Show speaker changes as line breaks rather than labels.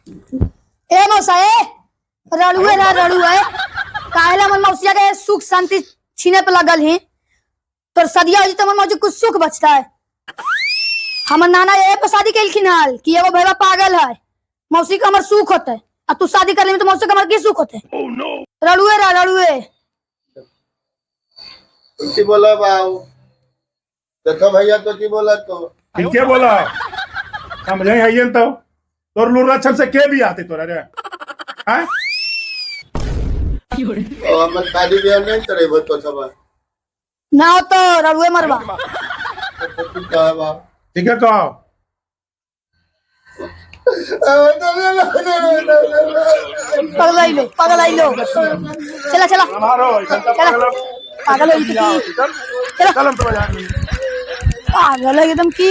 ए मौसा ए रड़ुए ना रड़ुए काहेला हमर मौसिया के सुख शांति छीने पे लगल ही। तोर सदिया हो जैते, हमर मौसी कुछ सुख बचता है। हमर नाना ये पे शादी केलखिन हल कि एगो भैया पागल है, मौसी के हमर सुख होते, आ तू शादी कर लेमी तो मौसी के हमर की सुख होते? रड़ुए रा रड़ुए।
की बोला बाबू? देखो भैया तो की बोला तो।
ठीक बोला, समझे है तो तोर लूर लक्षण से के भी आते तोरा रे? हैं?
ओ हमर शादी ब्याह नहीं करे तो सब।
ना हो तो रड़ुए मरवा।
तो की कहे बा?
ठीक है कहो।
पगल आइलो, पगल आइलो, चला चला।
मारो ऐसा तो।
चला।
पागल।
पागल हो गई की?
चल।
चला।
चल हम तो बाजार में।
पागल है एकदम की।